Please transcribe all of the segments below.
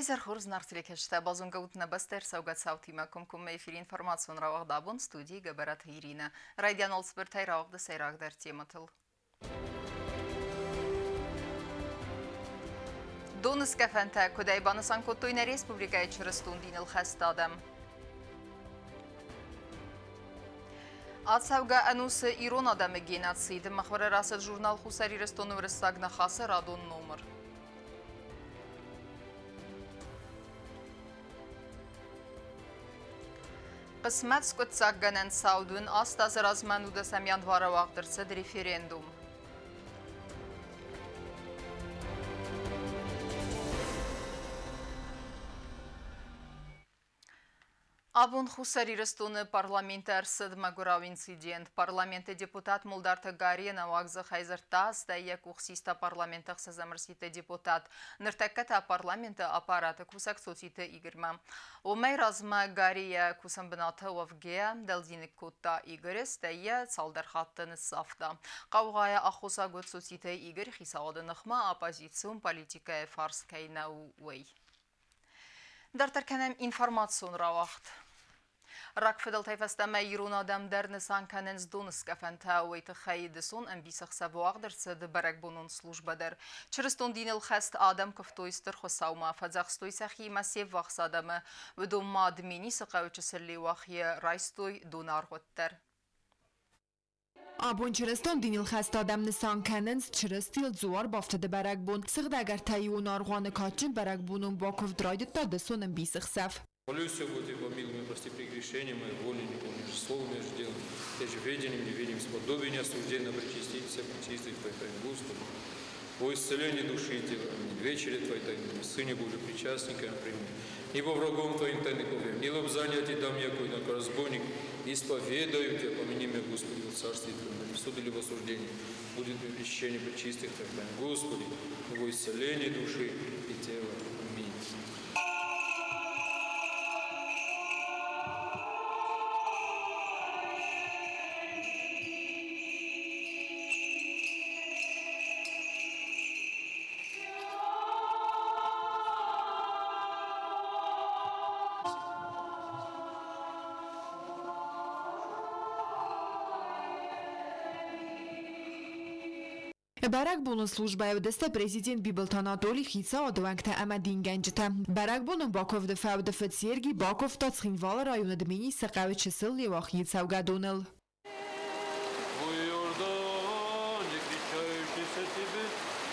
Уӕ изӕр хорз, наргъ телекӕсджытӕ, базонгӕ ут нӕ бӕстӕ ӕрцӕугӕ цаутимӕ комкоммӕ эфиры информацион рауагъд абон, студийы Гӕбӕраты Иринӕ. Райдиан алцыбыртӕй рауагъды сӕйрагдӕр темӕтыл. Доныскъӕфӕнтӕ куыдӕй банысан кодтой нӕ республикӕйы чырыстон диныл хӕст адӕм. Ацӕугӕ ӕнусы ирон адӕмы геноцид мыхуыры рацыд журнал Хуссар Ирыстоны уырыссаг ныхасы радон номыр. Хъысмӕт скъуыддзаггӕнӕн цаудуын 8 азы размӕ 19 январы уагъд ӕрцыд референдум. Абон Хуссар Ирыстоны парламенты ӕрцыд мӕгуырау инцидент. Парламенты депутат Мулдарты Гарри нӕуӕг дзыхӕй дзырдта, стӕй йӕ къух систа парламенты ӕхсӕзӕм ӕрсидты депутат. Ныртӕккӕ та парламенты аппараты кусӕг Цоциты Игорьмӕ. Уымӕй размӕ Гарри йӕ кусӕн бынаты уӕвгӕйӕ дӕлдзиныг кодта Игоры, стӕй йӕ цалдӕр хатты ныццавта. Хъаугъайы аххосаг уыд, Цоциты Игорь хицауады ныхмӕ оппозицион политикӕйы фарс кӕй нӕ у, уый. Дарддӕр кӕнӕм информацион рауагъд. Рагфыдӕлтӕй фӕстӕмӕ ирон адӕм дӕр нысан кӕнынц доныскъӕфӕнтӕ. Уый тыххӕй дысон ӕмбисӕхсӕв уагъд ӕрцыд бӕрӕгбонон службӕ дӕр. Чырыстон диныл хӕст адӕм куывтой Стыр Хуыцаумӕ, фӕдзӕхстой сӕхимӕ се ввахс адӕмы. Уыдон ма Дменисы хъӕуы чысыл Леуахийы райстой донаргъуыд дӕр. Абон чырыстон диныл хӕст адӕм нысан кӕнынц Чырыстийыл дзуар бафтыды бӕрӕгбон. Сыгъдӕг ӕртӕиуон аргъуаны кадджын бӕрӕгбонон бакуывд райдыдта дысон ӕмбисӕхсӕв. Молюсь о Тебе, помилуй меня, прости прегрешения мои, волей, неволей, словом и делом, яже ведением, неведением, сподоби меня осуждения, причаститься, пречистой Твоей тайны, Господи. Во исцелении души и тела, аминь. Вечере Твоей тайны, Сыне Божий, причастника прими. Ибо врагом Твоим тайны повем, не лобзание Ти дам яко, инако разбойник, исповедаю Тебя, помяни меня, Господи, во царстве Твоем, в суде или в осуждении, будет мне причащение пречистых Твоих тайн, Господи, во исцелении души и тела. Аминь. Бӕрӕгбонон службӕйы уыдысты президент Бибылты Анатолий, хицауады уӕнгтӕ ӕмӕ дингӕнджытӕ. Бӕрӕгбонон бакуывды фӕуды фыд Сергий бакуывта Цхинвалы районы Дменисы хъӕуы чысыл Леуахийы цӕугӕдоныл. Во Иордане, кричающийся Тебе,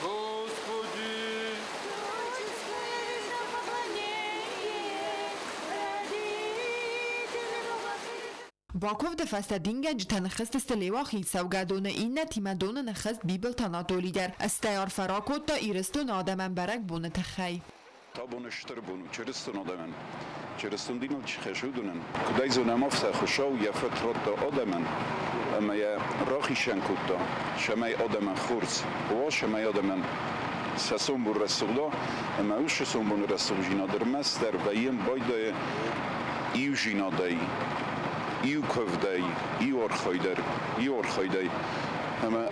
Господи! Бакуывды фӕстӕ дингӕнджытӕ ныххызтысты Леуахийы цӕугӕдоны, иннӕтимӕ доны ныххызт Бибылты Анатолий дӕр. Стӕй арфӕ ракодта Ирыстоны адӕмӕн бӕрӕгбоны тыххӕй. Абон стыр бон у чырыстон адӕмӕн. Чырыстон диныл чи хӕсы, уыдонӕн. Куыдӕй зонӕм, афтӕ Хуыцау йӕ фырт радта адӕмӕн ӕмӕ йӕ рахицӕн кодта, цӕмӕй адӕмӕн хорз уа, цӕмӕй адӕмӕн сӕ сомбон рӕсугъд уа. Ӕмӕ уыцы сомбоны рӕсугъддзинад ӕрмӕстдӕр вӕййы байдайы иудзинадӕй, иу куывдӕй, иу архайдӕр, иу архайдӕй. Ӕмӕ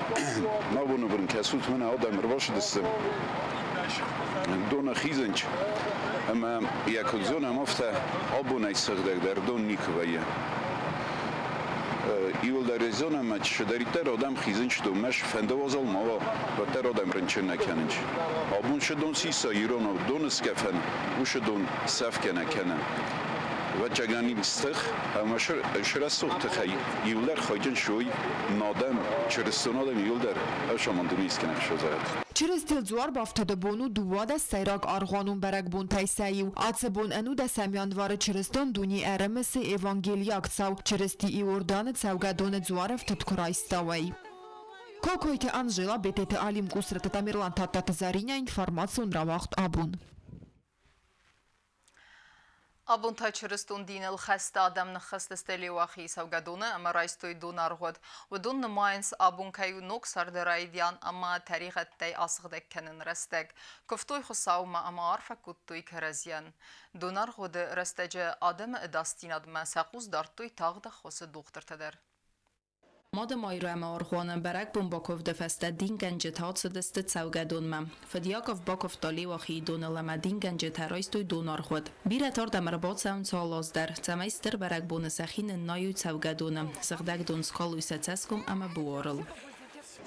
ма боны бын кӕсут, мӕнӕ адӕм ӕрбацыдысты доны хизынч, ӕмӕ йӕ куыд зонӕм, афтӕ абонӕй сыгъдӕгдӕр дон никуы вӕййы. Иуылдӕр ӕй зонӕм, ӕмӕ чысыдӕриддӕр адӕм хизынч донмӕ, фӕнды уазал ма уа, уӕддӕр адӕм рынчын нӕ кӕнынч. Абон цы дон сиса иронау доныскъӕфӕн, уыцы дон сӕфгӕ нӕ кӕны. Ӕвӕццӕгӕн ин стых ӕмӕ срӕсугъд тыхӕй иуылдӕр хайджын суой адӕм, чырыстон адӕм иуылдӕр ӕфсамон дунейы скӕнӕг созӕрӕт. Чырыстийыл дзуар бафтыды бон у 12 сӕйраг аргъуанон бӕрӕгбонтӕй сӕ иу. Ацы бон 19 январы чырыстон дуне ӕрымысы евангелиаг цау, Чырысти Иорданы цӕугӕдоны дзуарӕфтыд куы райста, уый. Кокойты Анжела, Бететы Алим, Къусраты Тамерлан, Тадтаты Заринӕ, информацион рауагъд абон. Абон та чырыстон диныл хӕст адӕм ныххызтысты Леуахийы цӕугӕдоны ӕмӕ райстой донаргъуыд. Уыдон нымайынц, абон кӕй у ног царды райдиан ӕмӕ тӕригъӕдтӕй асыгъдӕг кӕнын рӕстӕг. Куывтой Хуыцаумӕ ӕмӕ арфӕ кодтой кӕрӕдзийӕн. Донаргъуыды рӕстӕджы адӕмы ӕдасдзинадмӕ сӕ хъус дардтой тагъд ӕххуысы дохтыртӕ дӕр. Мады Майрӕмы аргъуаны бӕрӕгбон бакуывды фӕстӕ дингӕнджытӕ ацыдысты цӕугӕдонмӕ. Фыд Яков бакуывта Леуахийы доныл ӕмӕ дингӕнджытӕ райстой донаргъуыд. Бирӕтӕ ардӕм ӕрбацӕуынц алы аз дӕр, цӕмӕй стыр бӕрӕгбоны сӕхи ныннайой цӕугӕдоны, сыгъдӕг дон скалой сӕ цӕсгом ӕмӕ буарыл.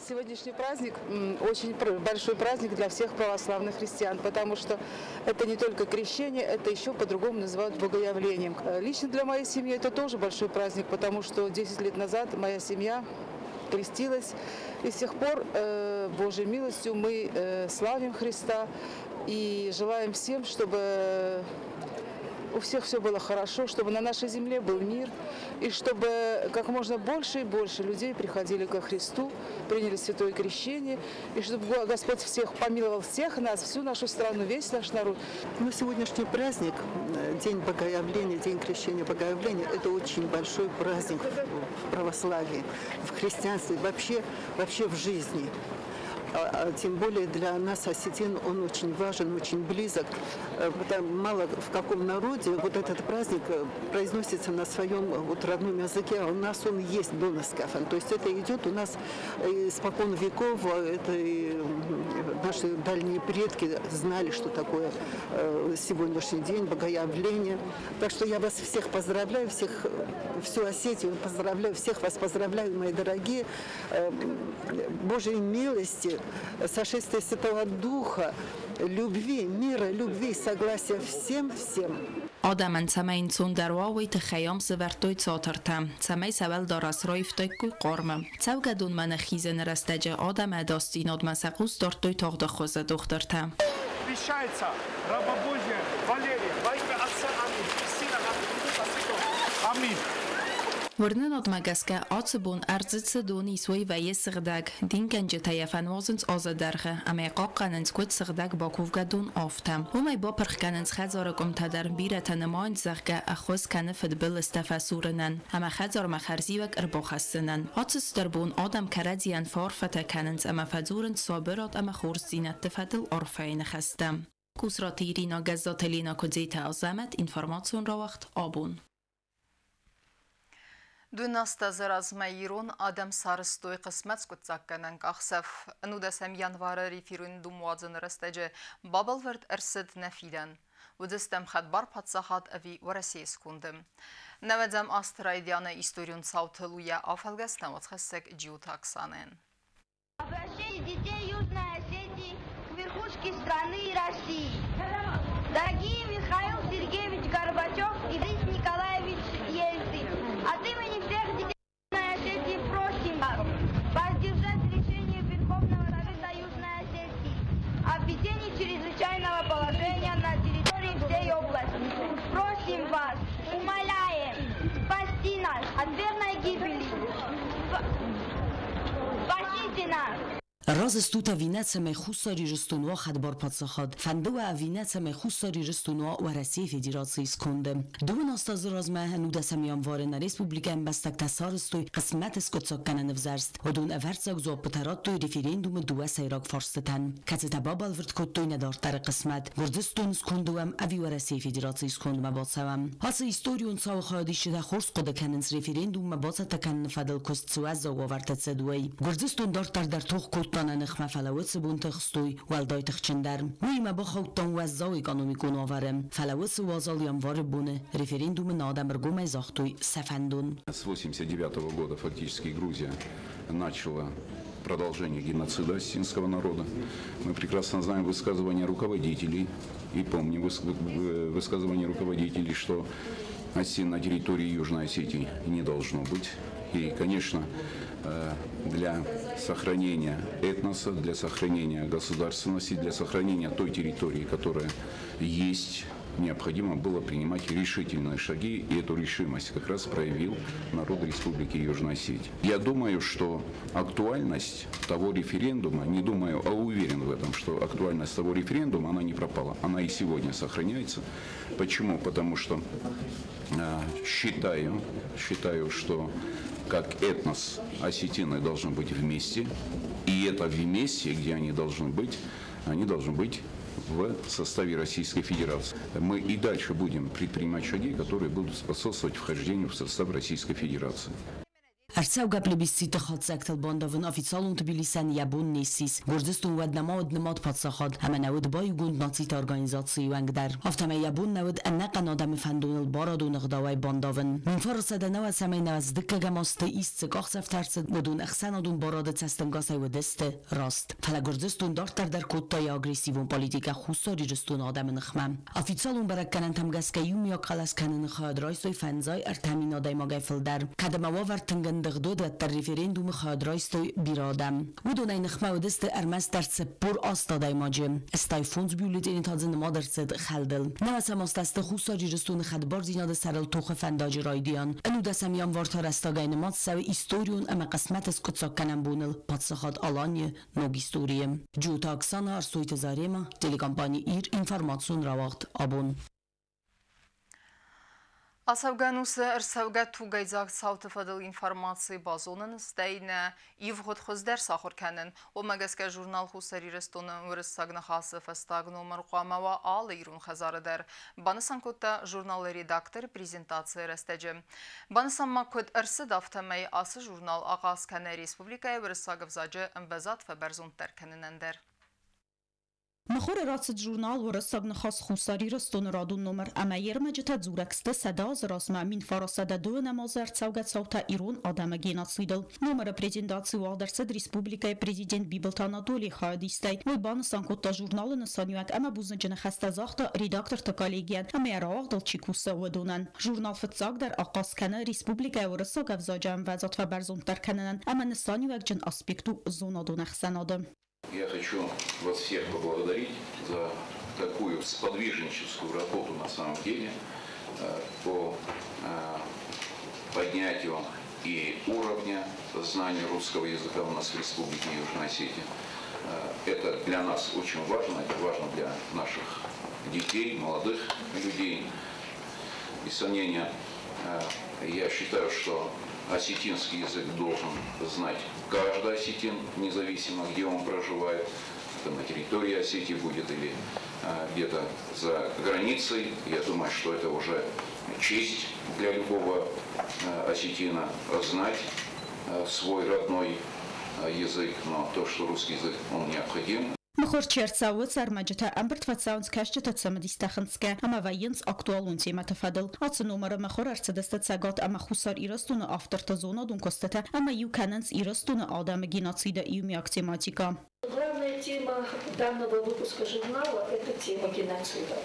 Сегодняшний праздник очень большой праздник для всех православных христиан, потому что это не только крещение, это еще по-другому называют богоявлением. Лично для моей семьи это тоже большой праздник, потому что 10 лет назад моя семья крестилась, и с тех пор, Божьей милостью, мы славим Христа и желаем всем, чтобы у всех все было хорошо, чтобы на нашей земле был мир, и чтобы как можно больше и больше людей приходили ко Христу, приняли святое крещение, и чтобы Господь всех помиловал, всех нас, всю нашу страну, весь наш народ. Ну, сегодняшний праздник, День Богоявления, День Крещения Богоявления, это очень большой праздник в православии, в христианстве, вообще в жизни. Тем более для нас, осетин, он очень важен, очень близок. Потому мало в каком народе вот этот праздник произносится на своем вот родном языке, а у нас он есть Доныскӕфӕн. То есть это идет у нас испокон веков, это и наши дальние предки знали, что такое сегодняшний день, богоявление. Так что я вас всех поздравляю, всех, всю Осетию поздравляю, всех вас поздравляю, мои дорогие. Божьей милости, сошествия Святого Духа, любви, мира, любви, согласия всем-всем. Адӕмӕн цӕмӕй ӕнцондӕр уа, уый тыххӕй ам сӕвӕрдтой цатыртӕ, цӕмӕй сӕ уӕлдарӕс раивтаиккой хъармы. Цӕугӕдонмӕ ныххизыны рӕстӕджы адӕмы ӕдасдзинадмӕ сӕ хъус дардтой тагъд ӕххуысы дохтыртӕ. Крещается раба Божия Валерия во имя Отца, аминь, и Сына, аминь, и Духа Святого, аминь. Уырнынадмӕ гӕсгӕ ацы бон ӕрдзы цы дон ис, уый вӕййы сыгъдӕг. Дингӕнджытӕ йӕ фӕнуазынц азы дӕргъы ӕмӕ йӕ хъахъхъӕнынц куыд сыгъдӕг бакувгӕ дон, афтӕ. Уымӕй бапырх кӕнынц хӕдзары къуымтӕ дӕр. Бирӕтӕ нымайынц, зӕгъгӕ, ӕххуыс кӕны фыдбылызтӕ фӕсурынӕн ӕмӕ хӕдзармӕ хӕрзиуӕг ӕрбахӕссынӕн. Ацы стыр бон адӕм кӕрӕдзийӕн фӕарфӕтӕ кӕнынц ӕмӕ фӕдзурынц сабырад ӕмӕ хорздзинӕдты фӕдыл арфӕйы ныхӕстӕ. Кусраты Ирина, Гӕззаты Лена, Куыдзеты Азӕмӕт, информацион рауагъд Абон. 12 азы размӕ ирон адӕм сарӕзтой хъысмӕт скъуыддзаггӕнӕн къахдзӕф. 19 январы референдум уадзыны рӕстӕджы бабӕлвырд ӕрцыд нӕ фидӕн. Уыдзыстӕм хӕдбар паддзахад ӕви Уӕрӕсейы сконды. Нӕуӕдзӕм азты райдианы историон цаутыл у йӕ афӕлгӕст нӕ уацхӕссӕг Джиоты Оксанӕйӕн. Обращение детей Южной Осетии к верхушке страны и России. Дорогие Михаил Сергеевич Горбачев и Борис Николаевич Ельцин, от имени всех детей Южной Осетии просим вас поддержать решение Верховного Совета Южной Осетии о введении чрезвычайного положения на территории всей области. Просим вас, умоляем, спасти нас от верной гибели. Спасите нас! Разы стут ӕви нӕ, цӕмӕй Хуссар Ирыстон уа хӕдбар паддзахад? Фӕнды уӕ ӕви нӕ, цӕмӕй Хуссар Ирыстон уа Уӕрӕсейы Федерацийы сконды? 12 азы размӕ, 19 январы нӕ республикӕйы ӕмбӕстӕгтӕ сарӕзтой хъысмӕт скъуыддзаггӕнӕн ӕвзӕрст. Уыдон ӕвӕрццаг дзуаппытӕ радтой референдумы дыууӕ сӕйраг фарстытӕн, кӕцытӕ бабӕлвырд кодтой нӕ дарддӕры хъысмӕт: Гуырдзыстоны сконды уӕм ӕви Уӕрӕсейы Федерацийы скондмӕ бацӕуӕм. Ацы историон цауы хайадисджытӕ хорз хъуыды кӕнынц, референдуммӕ бацӕттӕ кӕныны фӕдыл куыст цы уӕззау уавӕрты цыд, уый. Гуырдзыстон дарддӕр дӕр тох кодта нӕ ныхмӕ, фӕлӕ уыцы бонты хстой уӕлдай тыхджындӕр. Уыимӕ бахаудтам уӕззау экономикон уавӕры. Фӕлӕ уыцы уазал январы боны референдумы нӕ адӕм ӕргомӕй загътой сӕ фӕндон. С 1989 года фактически Грузия начала продолжение геноцида осетинского народа. Мы прекрасно знаем высказывания руководителей и помним высказывания руководителей, что осетин на территории Южной Осетии не должно быть. И, конечно, для сохранения этноса, для сохранения государственности, для сохранения той территории, которая есть, необходимо было принимать решительные шаги, и эту решимость как раз проявил народ Республики Южная Осетия. Я думаю, что актуальность того референдума, не думаю, а уверен в этом, что актуальность того референдума, она не пропала, она и сегодня сохраняется. Почему? Потому что считаю, что как этнос осетины должны быть вместе, и это вместе, где они должны быть в составе Российской Федерации. Мы и дальше будем предпринимать шаги, которые будут способствовать вхождению в состав Российской Федерации. Ӕрцӕугӕ плебисциты хатдзӕгтыл бандавын официалон Тбилисӕн йӕ бон не ссис. Гуырдзыстон уӕд нӕма уыд нымад паддзахад ӕмӕ нӕ уыд баиугонд нациты организацийы уӕнг дӕр. Афтӕмӕй йӕ бон нӕ уыд ӕнӕхъӕн адӕмы фӕндоныл барадон ӕгъдауӕй бандавын. 1990 90 азты ист цы къахдзӕфтӕ ӕрцыд, уыдон ӕхсӕнадон барады цӕстӕнгасӕй уыдысты раст. Фӕлӕ Гуырдзыстон дарддӕр дӕр кодта йӕ агрессивон политикӕ Хуссар Ирыстоны адӕмы ныхмӕ. Официалон бӕрӕггӕнӕнтӕм гӕсгӕ иумиаг хъӕлӕс кӕныны хайад райстой 53 000 адӕймагӕй фылдӕр. Кӕд ӕмӕ уавӕр тынг ӕндыгъд уыд, уӕддӕр референдумы хайад райстой бирӕ адӕм. Уыдонӕй ныхмӕ уыдысты ӕрмӕстдӕр 48 адӕймаджы. 85 бюллетены та дзы нымад ӕрцыд хӕлдыл. Нӕуӕсӕм азтӕ сты Хуссар Ирыстоны хӕдбардзинады сӕрыл тохы фӕндаджы райдиан. 19 январь та рӕстӕгӕй нымад цӕуы историон ӕмӕ хъысмӕты скъуыддзаггӕнӕн боныл паддзахад Аланийы ног историйы. Джиоты Оксана, Ӕрсойты Зарема, телекомпани «Ир», информацион рауагъд «Абон». Ацӕугӕ ӕнусы ӕрцӕугӕ тугӕйдзаг цауты фӕдыл информаци базонын, стӕй нӕ ивгъуыд хуыздӕр сахуыр кӕнын. Уымӕ гӕсгӕ журнал «Хуссар Ирыстоны уырыссаг ныхасы» фӕстаг номыр хъуамӕ уа алы ирон хӕдзары дӕр, банысан кодта журналы редактор презентацийы рӕстӕджы. Банысан ма куыд ӕрцыд, афтӕмӕй ацы журнал ахъаз кӕны республикӕйы уырыссаг ӕвзаджы ӕмвӕзад фӕбӕрзонддӕр кӕнынӕн дӕр. Мыхуыры рацыд журнал «Уырыссаг ныхас» Хуссар Ирыстоны радон номыр ӕмӕ йе рмӕджытӕ дзурӕг сты 100 азы размӕ 1902 азы ӕрцӕугӕ цаутӕ ирон адӕмы геноцидыл. Номыры презентаци уагъд ӕрцыд республикӕйы президент Бибылты Анатолийы хайадистӕй. Уый банысан кодта журналы нысаниуӕг ӕмӕ бузныджы ныхӕстӕ загъта редакторты коллегийӕн ӕмӕ йӕ рауагъдыл чи кусы, уыдонӕн. Журнал фыццагдӕр ахъаз кӕны республикӕйы уырыссаг ӕвзаджы ӕмвӕзад фӕбӕрзонддӕр кӕнынӕн ӕмӕ нысаниуӕгджын аспект у зонадон ӕхсӕнады. Я хочу вас всех поблагодарить за такую сподвижническую работу на самом деле по поднятию и уровня знания русского языка у нас в Республике Южная Осетия. Это для нас очень важно, это важно для наших детей, молодых людей. Без сомнения, я считаю, что осетинский язык должен знать каждый осетин, независимо, где он проживает. Это на территории Осетии будет или где-то за границей. Я думаю, что это уже честь для любого осетина знать свой родной язык, но то, что русский язык, он необходим. Мыхуыр чи ӕрцӕуы, ӕрмӕджытӕ ӕмбырд фӕцӕуынц кӕсджыты цымыдистӕ хынцгӕ ӕмӕ вӕййынц актуалон темӕты фӕдыл. Ацы номыры мыхуыр ӕрцыдысты Цӕгат ӕмӕ Хуссар Ирыстоны авторты зонадон куыстытӕ ӕмӕ иу кӕнынц Ирыстоны адӕмы геноциды иумиаг тематикӕ. Главная тема данного выпуска журнала – это тема геноцида.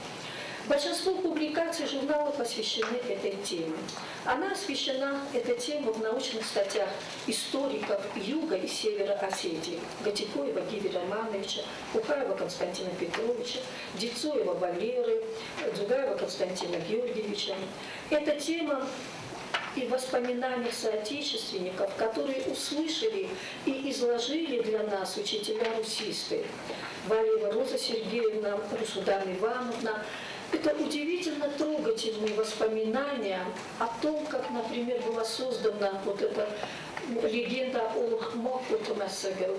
Большинство публикаций журнала посвящены этой теме. Она освещена, эта тема, в научных статьях историков Юга и Севера Осетии: Гатикоева Гиви Романовича, Кухаева Константина Петровича, Дицоева Валеры, Дзугаева Константина Георгиевича. Эта тема и в воспоминаниях соотечественников, которые услышали и изложили для нас учителя-русисты: Валеева Роза Сергеевна, Русудан Ивановна. Это удивительно трогательные воспоминания о том, как, например, была создана вот эта легенда о Мокуту Мессагел.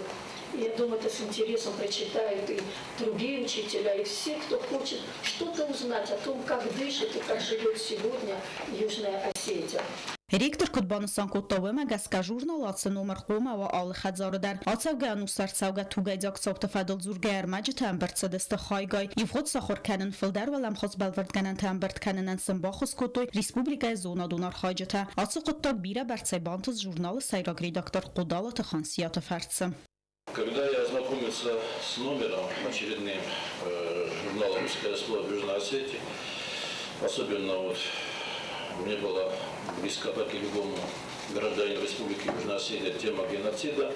Я думаю, это с интересом прочитают и другие учителя, и все, кто хочет что-то узнать о том, как дышит и как живет сегодня Южная Осетия. Ректор куыд банысан кодта, уымӕ гӕсгӕ журнал ацы номыр хъуамӕ уа алы хӕдзары дӕр. Ацӕугӕ ӕнусы ӕрцӕугӕ тугӕйдзаг цауты фӕдыл дзургӕ ӕрмӕджытӕ ӕмбырд цыдысты хайгай. Ивгъуыд сахуыр кӕнын, фылдӕр уӕлӕмхас бӕлвырдгӕнӕнтӕ ӕмбырд кӕнынӕн сын баххуыс кодтой республикӕйы зонадон архайджытӕ. Ацы хъуыддаг бирӕ бӕрцӕй бантыст журналы сӕйраг редактор Хъодалаты Хансиаты фӕрцы. Когда я ознакомился с номером очередным журнала «Русское слово в Южной Осетии», особенно вот мне было близко, как и любому гражданину Республики Южная Осетия, тема геноцида.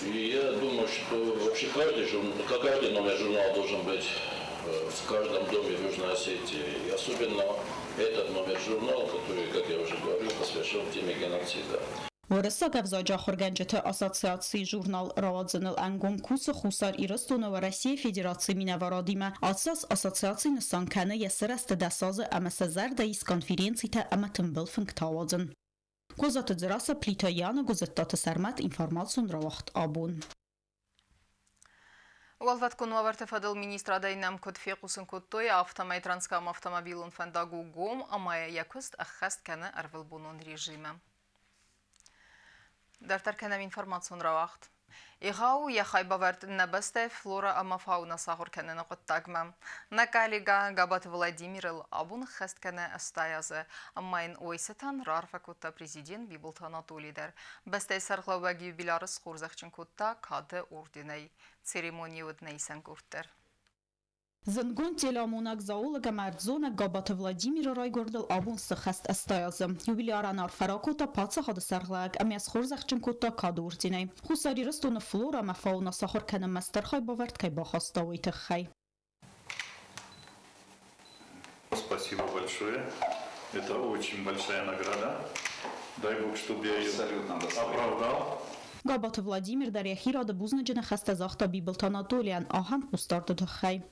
И я думаю, что вообще каждый номер журнала должен быть в каждом доме в Южной Осетии. И особенно этот номер журнала, который, как я уже говорил, посвящен теме геноцида. Уырыссаг ӕвзаджы ахуыргӕнджыты ассоциацийы журнал рауадзыныл ӕнгом кусы Хуссар Ирыстоны Уӕрӕсейы Федерацийы минӕварадимӕ. Ацы аз ассоциаци нысан кӕны йӕ сырӕзты 10 азы ӕмӕ сӕ зӕрдӕ ис конференцитӕ ӕмӕ тымбыл фынгтӕ ауадзын. Козаты Дзерассӕ, Плиты Яна, Гуызыттаты Сӕрмӕт, информацион рауагъд «Абон». Уӕлвӕткон уавӕрты фӕдыл министрадӕй нӕм куыд фехъусын кодтой, афтӕмӕй Транскамы автомобилон фӕндаг у гом ӕмӕ йӕ куыст ӕххӕст кӕны ӕрвылбонон режимы. Дарддӕр кӕнӕм информацион рауагъд. Егъау йӕ хайбавӕрд нӕ бӕстӕйы флорӕ ӕмӕ фауна сахуыр кӕныны хъуыддагмӕ. Нӕ коллегӕ Габаты Владимирыл абон ӕххӕст кӕны 80 азы, ӕмӕ йын уый цытӕн раарфӕ кодта президент Бибылты Анатолий дӕр. Бӕстӕйы сӕргълӕууӕг юбиляры схорзӕхджын кодта Кады орденӕй. Церемонийы уыд нӕ исӕн къорд дӕр. Зындгонд телеамонӕг, зоолог ӕмӕ ӕрдззонӕг Габаты Владимиры райгуырдыл абон сыххӕст 80 азы. Юбилярӕн арфӕ ракодта паддзахады сӕргълӕууӕг ӕмӕ схорзӕхджын кодта Кады орденӕй, Хуссар Ирыстоны флорӕ ӕмӕ фауна сахуыр кӕнынмӕ стыр хайбавӕрд кӕй бахаста, уый тыххӕй. Спасибо большое. Это очень большая награда. Дай Бог, чтобы я ее оправдал. Габаты Владимир дӕр йӕхи рады бузныджы ныхӕстӕ загъта Бибылты Анатолийӕн ахӕм хъусдарды тыххӕй.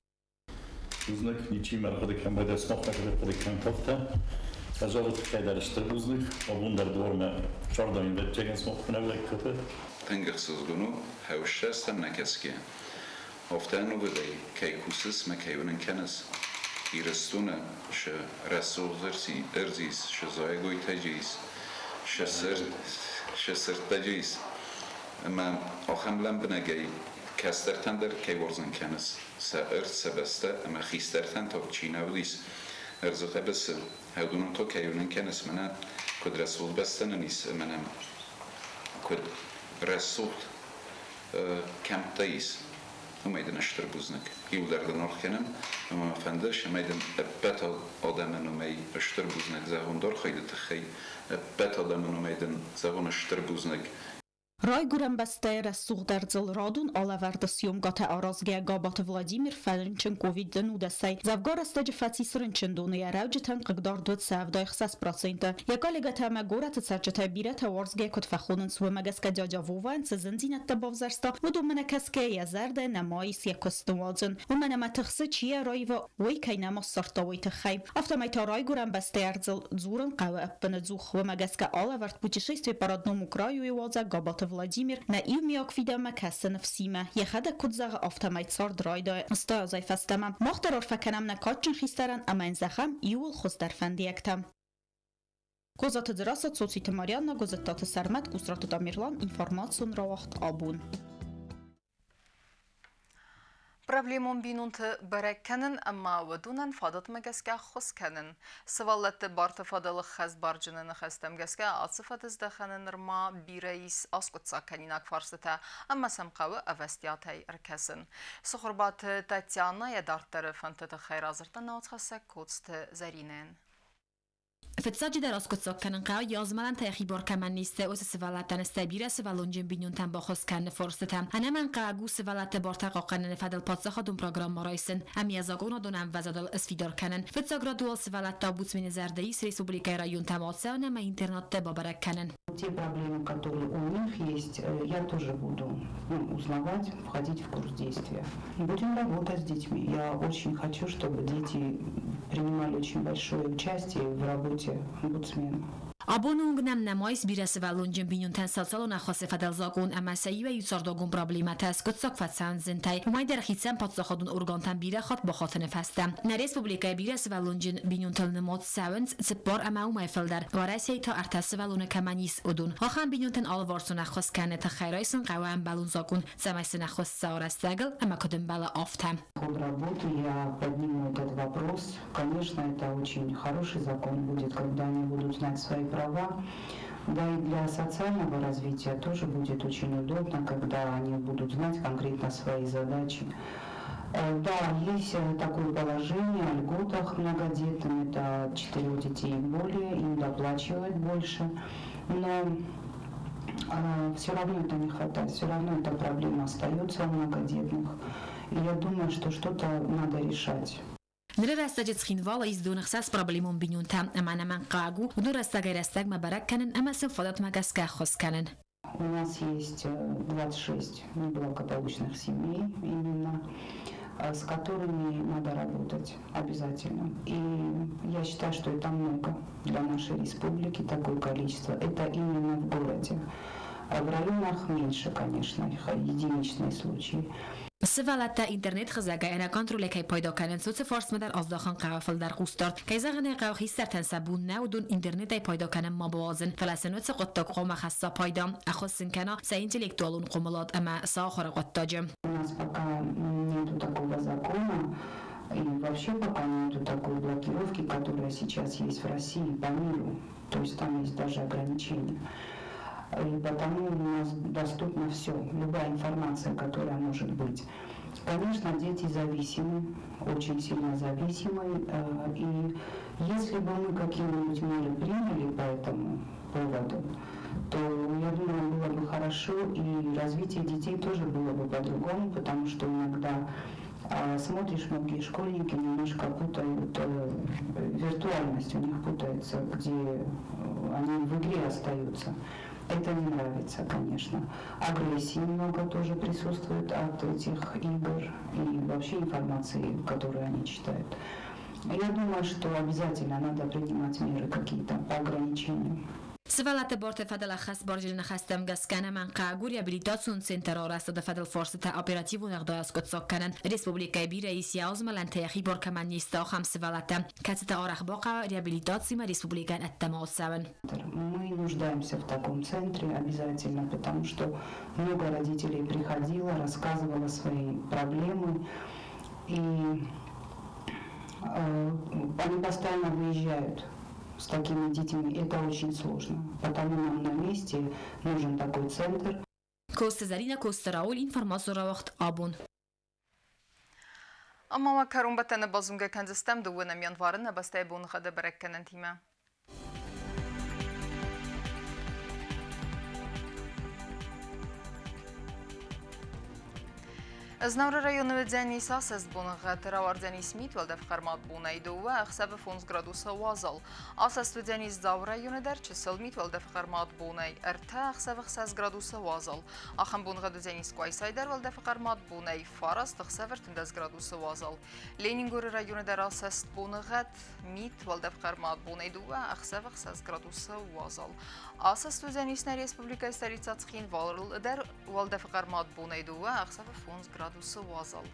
Бузныг, ничи мӕ ӕрхъуыды кӕн, уӕдӕ сымах ӕрхъуыды кӕнут афтӕ. Ӕз алы тыххӕй дӕр стыр бузныг. Абон дӕр дуармӕ сардӕм ӕвӕццӕгӕн сымах куы нӕ уыдаиккат. Тынг ӕхсызгон у, хӕуссӕстӕм нӕ кӕсгӕ. Афтӕ ӕнувыдӕй кӕй кусыс мӕ кӕй уынын кӕныс, Ирыстоны шы рӕсугъд ӕрдз ис, шы зайӕгойтӕ ис, шы сырдтӕ ис. Ӕмӕ ахӕм лӕмбынӕгӕй кӕстӕртӕн дӕр кӕй уарзын кӕныс сӕ ӕрдз, сӕ бӕстӕ, ӕмӕ хистӕртӕн та чи нӕ уыдис ӕрдзы хъӕбысы, уыдонӕн та кӕй уынын кӕныс, мӕнӕ куыд рӕсугъд бӕстӕ нын ис ӕмӕ нӕм куыд рӕсугъд кӕмттӕ ис. Уымӕй дын стыр бузныг. Иуылдӕр дын аргъ кӕнӕм, ӕмӕ мӕ фӕнды, цӕмӕй дын ӕппӕт адӕмы номӕй стыр бузныг зӕгъон дӕ архайды тыххӕй, ӕппӕт адӕмы номӕй дын зӕгъон стыр бузныг. Райгуырӕн бӕстӕйы рӕсугъд ӕрдзыл радон алӕвӕрды съемкӕтӕ аразгӕйӕ Габаты Владимир фӕрынчын ковид-19-ӕй. Дзӕвгар рӕстӕджы фӕцис рынчындоны, йӕ рӕуджытӕн хъыгдард уыд сӕ 76%. Йӕ коллегӕтӕ ӕмӕ горӕты цӕрджытӕ бирӕтӕ уарзгӕ куыд фӕхонынц, уымӕ гӕсгӕ дядя Вовайӕн цы зындзинӕдтӕ бавзӕрста, уыдонмӕ нӕ кӕсгӕйӕ йӕ зӕрдӕ нӕма ис йӕ куыст ныууадзын. Уымӕн ӕмӕ тыхсы, чи йӕ раива, уый кӕй нӕма ссардта, уый тыххӕй. Афтӕмӕй та райгуырӕн бӕстӕйы ӕрдзыл дзурын хъӕуы ӕппынӕдзух. Уымӕ гӕсгӕ алӕвӕрд «Путешествие по родному краю»-йы уадзӕг Габаты Владимир нӕ иумиаг фидӕнмӕ кӕсы ныфсимӕ. Йӕхӕдӕг куыд зӕгъы, афтӕмӕй цард райдайы 80 азӕй фӕстӕмӕ. Мах дӕр арфӕ кӕнӕм нӕ кадджын хистӕрӕн ӕмӕ йын зӕгъӕм иууыл хуыздӕр фӕндиӕгтӕ. Козаты Дзерассӕ, Цоциты Марианна, Гуызыттаты Сӕрмӕт, Къусраты Тамерлан, информацион рауагъд «Абон». Проблемон бинонты бӕрӕг кӕнын ӕмӕ уыдонӕн фадатмӕ гӕсгӕ ӕххуыс кӕнын. Сывӕллӕтты барты фӕдыл ӕххӕстбарджыны ныхӕстӕм гӕсгӕ ацы фӕдыздӕхӕны нырма бирӕ ис аскъуыддзаг кӕнинаг фарстытӕ ӕмӕ сӕм хъӕуы ӕвӕстиатӕй ӕркӕсын. Цыхуырбаты Татьянӕ йӕ дарддӕры фӕндты тыххӕй радзырдта нӕ уацхӕссӕг Коцты Зӕринӕйӕн. Фыццаджыдӕр аскъуыддзаг кӕнын хъӕуы, йӕ азмӕлӕнтӕ йӕхи бар кӕмӕн не сты, уыцы сывӕллӕттӕн, стӕй бирӕсывӕллонджын бинонтӕн баххуыс кӕныны фарстытӕ. Ӕнӕмӕнгхъӕуӕг у сывӕллӕтты бартӕ хъахъхъӕныны фӕдыл паддзахадон программӕ райсын ӕмӕ йӕ закъонадон ӕмвӕзадыл сфидар кӕнын. Фыццаг рады уал сывӕллӕтты омбудсмены зӕрды ис республикӕйы районтӕм ацӕуын ӕмӕ интернаттӕ бабӕрӕг кӕнын. Те проблемы, которые у них есть, я тоже буду, ну, узнавать, входить в курс действия. Будем работать с детьми. Я очень хочу, чтобы дети принимали очень большое участие в работе омбудсмена. Абоны онг нӕм нӕма ис бирӕсывӕллонджын бинонтӕн социалон ӕххуысы фӕдыл закъон ӕмӕ сӕ иуӕй-иу цардуагон проблемӕтӕ скъуыддзаг фӕцӕуынц зынтӕй. Уымӕй дӕр хицӕн паддзахадон органтӕм бирӕ хатт бахатыны фӕстӕ. Нӕ республикӕйы бирӕсывӕллонджын бинонтыл нымад цӕуынц 4 ӕмӕ уымӕй фылдӕр. Уӕрӕсейы та ӕртӕ сывӕллоны кӕмӕн ис, уыдон. Ахӕм бинонтӕн алыварсон ӕххуыс кӕныны тыххӕй райсын хъӕуы ӕмбӕлон закъон, цӕмӕй сын ӕххуыс цӕуа рӕстӕгыл ӕмӕ куыд ӕмбӕлы, афтӕ. Ход работы я подниму этот вопрос. Конечно, это очень хороший закон будет, когда они будут знать свои права. Да и для социального развития тоже будет очень удобно, когда они будут знать конкретно свои задачи. Да, есть такое положение о льготах многодетным, это от четырех детей и более, им доплачивают больше, но все равно это не хватает, все равно эта проблема остается у многодетных. И я думаю, что что-то надо решать. Ныры рӕстӕджы Цхинвалы ис 62 проблемон бинонтӕ, ӕмӕ ӕнӕмӕнгхъӕуӕг у уыдон рӕстӕгӕй-рӕстӕгмӕ бӕрӕг кӕнын ӕмӕ сын фадатмӕ гӕсгӕ ӕххуыс кӕнын. У нас есть 26 неблагополучных семей именно, с которыми надо работать обязательно. И я считаю, что это много для нашей республики, такое количество. Это именно в городе. А в районах меньше, конечно, их единичные случаи. Сывӕллӕттӕ интернет хызӕгӕй ӕнӕконтролӕй кӕй пайда кӕнынц, уыцы фарстмӕ дӕр аздахын хъӕуы фылдӕр хъусдард. Кӕй зӕгъын ӕй хъӕуы, хистӕртӕн сӕ бон нӕу уыдон интернетӕй пайда кӕнын ма бауадзын, фӕлӕ сын уыцы хъуыддаг хъуамӕ хӕсса пайда, ӕххуыс сын кӕна сӕ интеллектуалон хъомылад ӕмӕ сӕ ахуыры хъуыддаджы. У нас пока нету такого закона и вообще пока нету такой блокировки, которая сейчас есть в России по миру. То есть там есть даже ограничения. И потому у нас доступно все, любая информация, которая может быть. Конечно, дети зависимы, очень сильно зависимы. И если бы мы какие-нибудь меры приняли по этому поводу, то, я думаю, было бы хорошо, и развитие детей тоже было бы по-другому, потому что иногда смотришь, многие школьники немножко путают, виртуальность у них путается, где они в игре остаются. Это не нравится, конечно. Агрессии много тоже присутствует от этих игр и вообще информации, которую они читают. Я думаю, что обязательно надо принимать меры какие-то по ограничению. Сывӕллӕтты барты фӕдыл ӕххӕстбарджыны ныхӕстӕм гӕсгӕ ӕнӕмӕнгхъӕуӕг у реабилитацион центры арӕзтады фӕдыл фарстытӕ оперативон ӕгъдауӕй аскъуыддзаг кӕнын. Республикӕйы бирӕ ис йӕ азмӕлӕнтӕ йӕхи бар кӕмӕн не сты, ахӕм сывӕллӕттӕ, кӕцыты арӕх бахъӕуы реабилитацимӕ республикӕйӕн ӕддӕмӕ ацӕуын. Мы нуждаемся в таком центре обязательно, потому что много родителей приходило, рассказывало свои проблемы, и они постоянно выезжают с такими детьми. Это очень сложно. Потому нам на месте нужен такой центр. Коцты Зӕринӕ, Коцты Рауль, информацион рауагъд Абон. Ӕмӕ ма кӕронбӕттӕны базонгӕ кӕндзыстӕм дыууынӕм январы нӕ бӕстӕйы боныгъӕды бӕрӕггӕнӕнтимӕ. Знауыры районы уыдзӕнис асӕст боныгъӕд, рауардзӕнис мит, уӕлдӕф хъӕрмад бонӕй 2, ӕхсӕвы 5 градусы уазал. Асӕст уыдзӕнис Дзауы районы дӕр, чысыл мит, уӕлдӕф хъӕрмад бонӕй 3, ӕхсӕвы 6 градусы уазал. Ахӕм боныгъӕд уыдзӕнис Къуайсайы дӕр, уӕлдӕф хъӕрмад бонӕй 9, ӕхсӕвы 13 градусы уазал. Ленингоры районы дӕр асӕст боныгъӕд, мит, уӕлдӕф хъӕрмад бонӕй 2, ӕхсӕвы 6 градусы уазал. Асӕст уыдзӕнис нӕ республикӕйы столицӕ Цхинвалыл дӕр, уӕлдӕф хъӕрмад бонӕй 2, ӕхсӕвы 5 градусы уазал.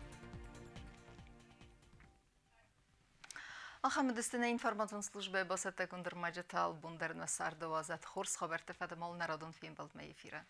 Ахӕм уыдысты нӕ информацион службӕйы бацӕттӕгонд ӕрмӕджытӕ. Албон дӕр нӕ царды уадзӕд хорз хабӕртты фӕдыл нӕ радон фембӕлдмӕ эфиры.